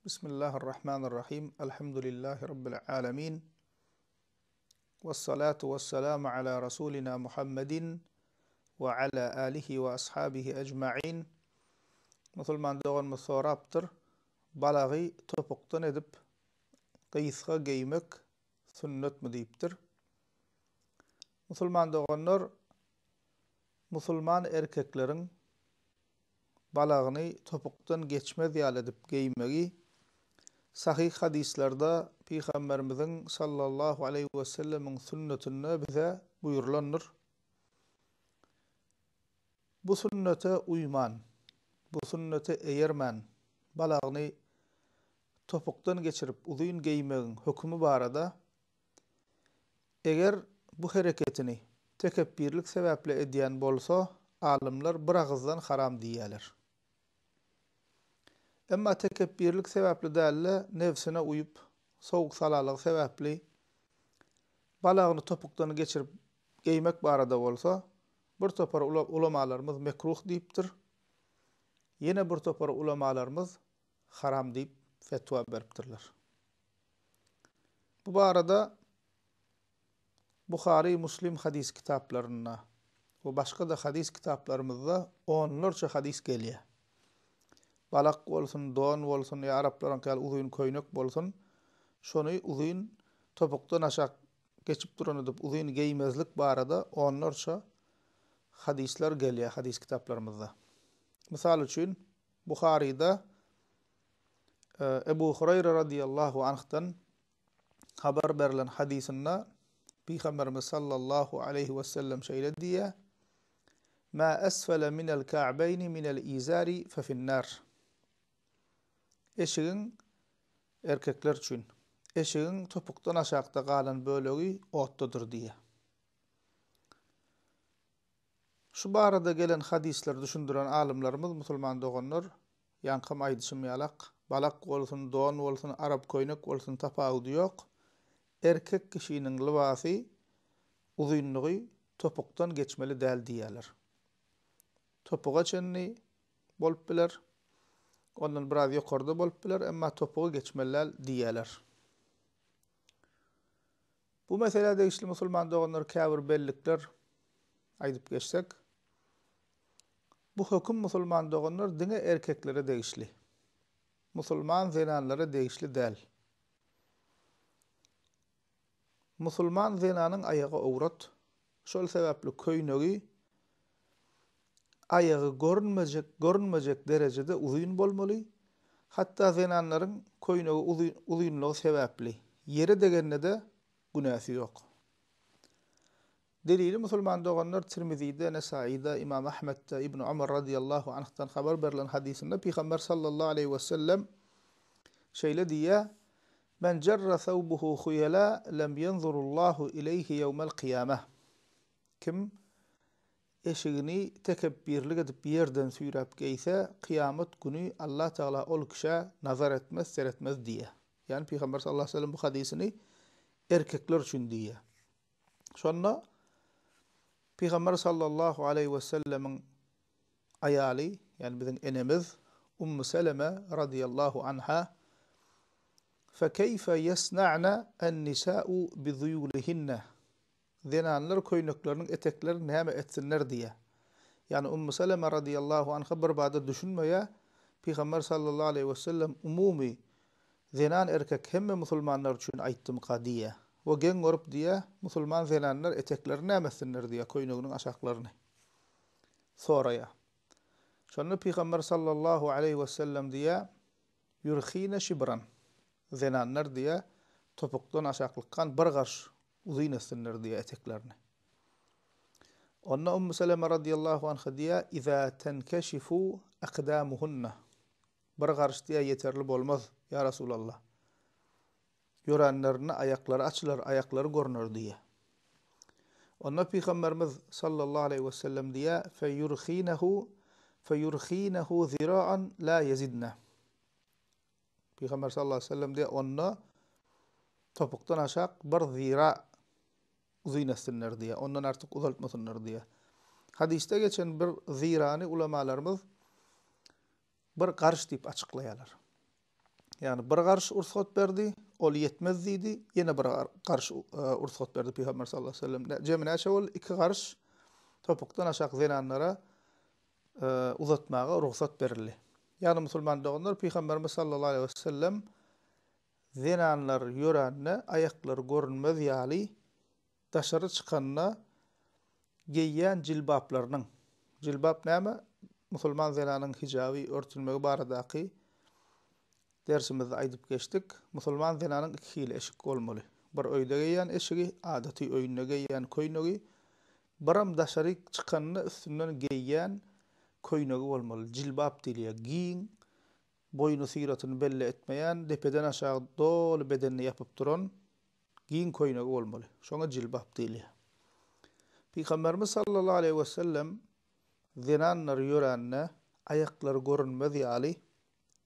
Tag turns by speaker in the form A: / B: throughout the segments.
A: Bismillahirrahmanirrahim. Elhamdülillahi Rabbil alemin. Vessalatu vesselamu ala Rasulina Muhammedin we ala alihi we ashabihi ecmain. Musulman doganymyz sorapdyr, balagy topukdan edip gysga geýmek sünnetmi diýipdir. Musulman doganlar, musulman erkekleriň balagyny topukdan geçmez ýaly edip geýmegi sahyh hadyslarda Pygamberimiziň sallallahu aleýhi wesellemiň sünnetinde bize buýrulandyr. Bu sünnete uýman, bu sünnete eýermän balagyny topukdan geçirip uzyn geýmegiň hökümi barada Eger bu hereketini tekepbirlik sebäpli edýän bolsa, alymlar bir agyzdan haram diýýärler. Emma tekepbirlik sebäpli däl-de, nebsine uýup, sowuk-salalygy sebäpli balagyny topukdan geçirip geýmek barada bolsa, bir topar ulamalarymyz mekruh diýipdir, ýene bir topar ulamalarymyz haram diýip fetwa beripdirler. Bu barada Buhary, Muslim hadys kitaplarynda we başga-da hadys kitaplarymyzda onlarça hadys gelýär. Balak bolsun, don bolsun ýa araplaryňky ýaly uzyn köýnek bolsun, şony uzyn topukdan aşak geçip duran edip uzyn geýmezlik barada onlarça hadyslar gelýär hadys kitaplarymyzda. Mysal üçin, Buharyda Ebu Hureýre radiýallahu anhdan habar berlen hadysynda Pygamberimiz sallallahu aleýhi wesellem şeýle diýýär, Mä esfele minel ka'beýni minel izari fefinnar. Eşigiň erkekler üçin, eşigiň topukdan aşakda galan bölegi otdadyr diýýär. Şu barada gelen hadyslary düşündiren alymlarymyz musulman doganlar, ýaňkam aýdyşym ýalak, balak bolsun, don bolsun, arap köýnek bolsun tapawudy ýok, erkek kişiniň lybasy uzynlygy topukdan geçmeli däl diýýärler. Topuga çenli bolup biler, ondan biraz ýokarda bolup biler, emma topugy geçmeli däl diýýärler. Bu meselä degişli musulman doganlar käbir bellikler aýdyp geçsek. Bu höküm musulman doganlar diňe erkeklere degişli. Musulman zenanlara degişli däl. Musulman zenanyň aýagy owrat. Şol sebäpli köýnegi aýagy görünmejek görünmejek derejede uzyn bolmaly. Hatda zenanlaryň köýnegi uzyn uzynlygy sebäpli ýere degende-de günäsi ýok. Delili musulman doganlar Tirmizide, Nesaide, Imam Ahmetde, Ibn Omar radiýallahu anhdan habar berlen hadysynda Pygamber sallallahu aleýhi wesellem şeýle diýýär, Men jerra thawbuhu huyala lem ýenzurullahu ileýhi ýewmel kyýameh. Kim eşigini tekepbirlik edip ýerden süýräp geýse, kyýamat güni Allah Tagala ol kişä nazar etmez, seretmez diýýär. Ýagny Pygamber sallallahu aleýhi we sellem bu hadysyny erkekler üçin diýýär. Şonda Pygamber sallallahu aleýhi we sellemiň aýaly, ýagny biziň enemiz Ummu Seleme radiýallahu anha, Fekeýfe ýesna'ne en-nisa'u bizuýulihinne? Zenanlar köýnekleriniň eteklerini näme etsinler diýýär. Ýagny Ummu Seleme radiýallahu anha bir bada düşünmeýär, Pygamber sallallahu aleýhi wesellem umumy zenan-erkek hemme musulmanlar üçin aýtdymyka diýýär. We geň görüp diýýär, musulman zenanlar eteklerini näme etsinler diýýär, köýneginiň aşaklaryny. Soraýar. Şonda Pygamber sallallahu aleýhi wesellem diýýär, Ýurhine şibran, zenanlar diýýär, topukdan aşaklykgan bir garş uzyn etsinler diýýär eteklerini. Onda Ummu Seleme radiýallahu anha diýýär, Iza tenkeşifu akdamuhunna. Bir garş diýýär ýeterli bolmaz, ýa Resulallah. Ýöränlerinde aýaklary açylar, aýaklary görner diýýär. Onda Pygamberimiz sallallahu aleýhi we sellem diýýär, Feýurhinehu feýurhinehu zira'an la ýezidne. Pygamber sallallahu aleýhi we sellem diýýär, onda topukdan aşak bir zira uzyn etsinler diýýär, ondan artyk uzaltmasynlar diýýär. Hadysda geçen bir zirany ulamalarymyz bir garyş diýip açyklaýarlar. Ýagny bir garyş ursgat berdi, ol ýetmez diýdi, ýene bir garyş ursgat berdi Pygamber sallallahu aleýhi we sellem. Jemi näçe boldy? Iki garyş topukdan aşak zenanlara uzatmaga rugsat berildi. Ýagny musulman doganlar Pygamberimiz sallallahu aleýhi we sellem zenanlar ýörände aýaklary görünmez ýaly daşary çykanda geýýän jilbaplarynyň, jilbap näme? Musulman zenanyň hijaby, örtünmegi baradaky dersimizde aýdyp geçdik. Musulman zenanyň iki hili eşik bolmaly. Bir öýde geýýän eşigi, adaty öýünde geýýän köýnegi, biram daşaryk çykanda üstünden geýýän köýnegi bolmaly. Jilbap diýilýär. Giň, boýuny syratyny belli etmeýän, depeden aşagy doly bedenini ýapyp duran Giň köýnegi bolmaly. Şoňa jilbap diýilýär. Pygamberimiz sallallahu aleýhi wesellem zenanlar ýörände aýaklary görünmez ýaly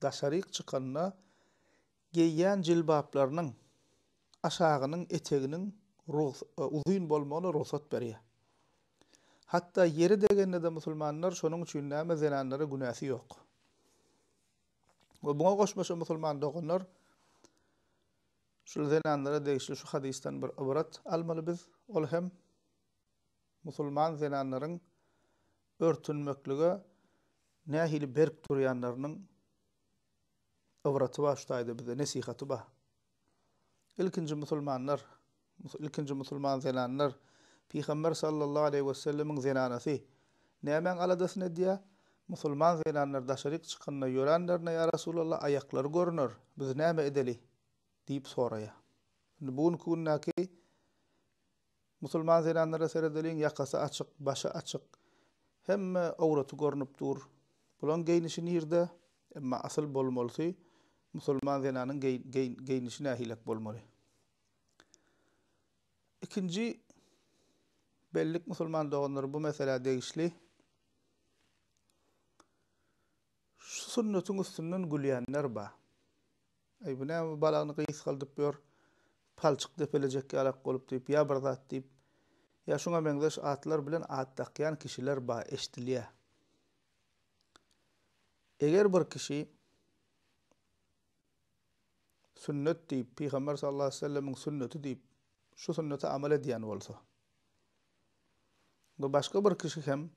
A: daşaryk çykanda geýýän jilbaplarynyň aşagynyň eteginiň uzyn bolmagyna rugsat berýär. Hatda ýere degende-de musulmanlar şonuň üçin näme zenanlara günäsi ýok. We muňa goşmaça musulman doganlar Şul zenanlara degişli şu hadysdan bir ybrat almaly biz, ol hem musulman zenanlaryň örtünmeklige nähili berk durýanlarynyň ybraty bar şu taýda bize, nesihaty bar. Ilkinji musulmanlar, ilkinji musulman zenanlar Pygamber sallallahu aleýhi wesellemiň zenanasy nämäň aladasyny edýär? Musulman zenanlar daşaryk çykanda ýöränlerinde ýa Resulallah aýaklary görüner, biz näme edeli? Diýip soraýar. Indi bu günki gündäki musulman zenanlara seredeliň, ýakasy açyk, başy açyk, hemme owraty görnüp dur. Bulaň geýnişi nirde? Emma asyl bolmalysy musulman zenanyň geýnişi nähilek bolmaly? Ikinji bellik musulman doganlar bu meselä degişli. Şu sünnetiň üstünden gülýänler bar. Aý bu näme balagyny gysgaldyp ýör, palçyk depelejek ýalak bolup diýip, ýa bir zat diýip, ýa şuňa meňzeş atlar bilen at dakýan kişiler bar, eşdilýär. Eger bir kişi sünnet diýip, Pygamber sallallahu aleýhi we sellemiň sünneti diýip, şu sünnete amal edýän bolsa we başga bir kişi hem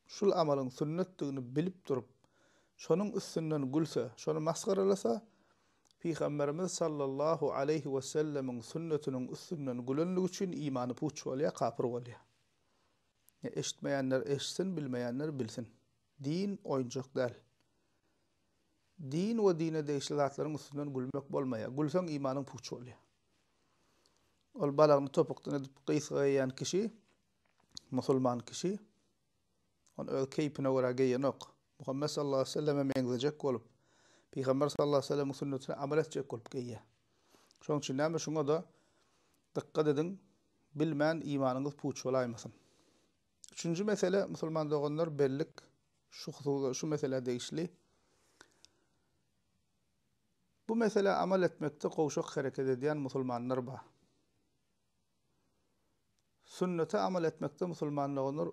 A: Şul amalyň sünnetdigini bilip durup, şonuň üstünden gülse, şony masgaralasa, Pygamberimiz sallallahu aleýhi wesellemiň sünnetiniň üstünden gülenligi üçin imany puç bolýar, kapyr bolýar. Eşitmeýänler eşitsin, bilmeýänler bilsin. Din oýunjak däl. Din we dine degişli zatlaryň üstünden gülmek bolmaýar. Gülseň imanyň puç bolýar. Ol balagyny topukdan edip gysga geýýän kişi Musulman kişi ony öz keýpine görä geýenok. Muhammet sallallahu aleýhi we selleme meňzejek bolup, Pygamber sallallahu aleýhi we sellemiň sünnetine amal etjek bolup geýýär. Şonuň üçin näme şuňa-da dykgat ediň, bilmän imanyňyz puç bolaýmasyn. Üçünji mesele, musulman doganlar, bellik şu hususa, şu meselä degişli. Bu meselä amal etmekde gowşak hereket edýän musulmanlar bar. Sünnete amal etmekde musulman doganlar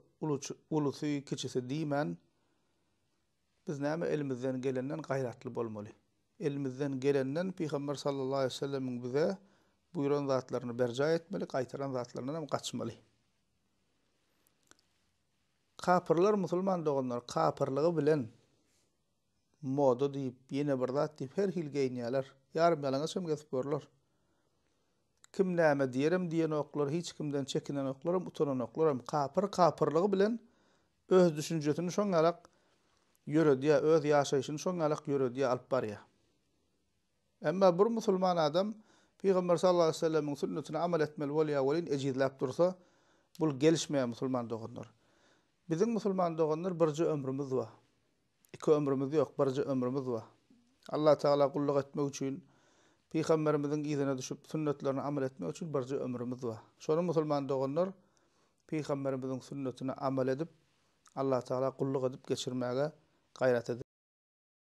A: ulusy, kiçisi diýmän, biz näme elimizden gelenden gaýratly bolmaly. Elimizden gelenden Pygamber sallallahu aleýhi we sellemiň bize buýran zatlaryny berjaý etmeli, gaýtaran zatlaryndan hem gaçmaly. Kapyrlar musulman doganlar kapyrlygy bilen moda diýip, ýene bir zat diýip her hili geýinýärler. Ýarym ýalaňaç hem gezip görler. Kim näme diýerem diýenoklar, hiç kimden çekinenoklaram, utananoklaram. Kapyr kapyrlygy bilen öz düşünjesini şoň ýalak ýöredýär, öz ýaşaýşyny şoň ýalak ýöredýär, alyp barýar. Emma bir musulman adam Pygamber sallallahu aleýhi we sellemiň sünnetine amal etmeli bolýar welin ejizläp dursa, bul gelişmeýär musulman doganlar. Biziň musulman doganlar birje ömrümiz bar. Iki ömrümiz ýok, birje ömrümiz bar. Allah Tagala gulluk etmek üçin, Pygamberimiziň yzyna düşüp, sünnetlerine amal etmek üçin birje ömrümiz bar. Şony musulman doganlar Pygamberimiziň sünnetine amal edip, Allah Tagala gulluk edip geçirmäge gaýrat edeliň.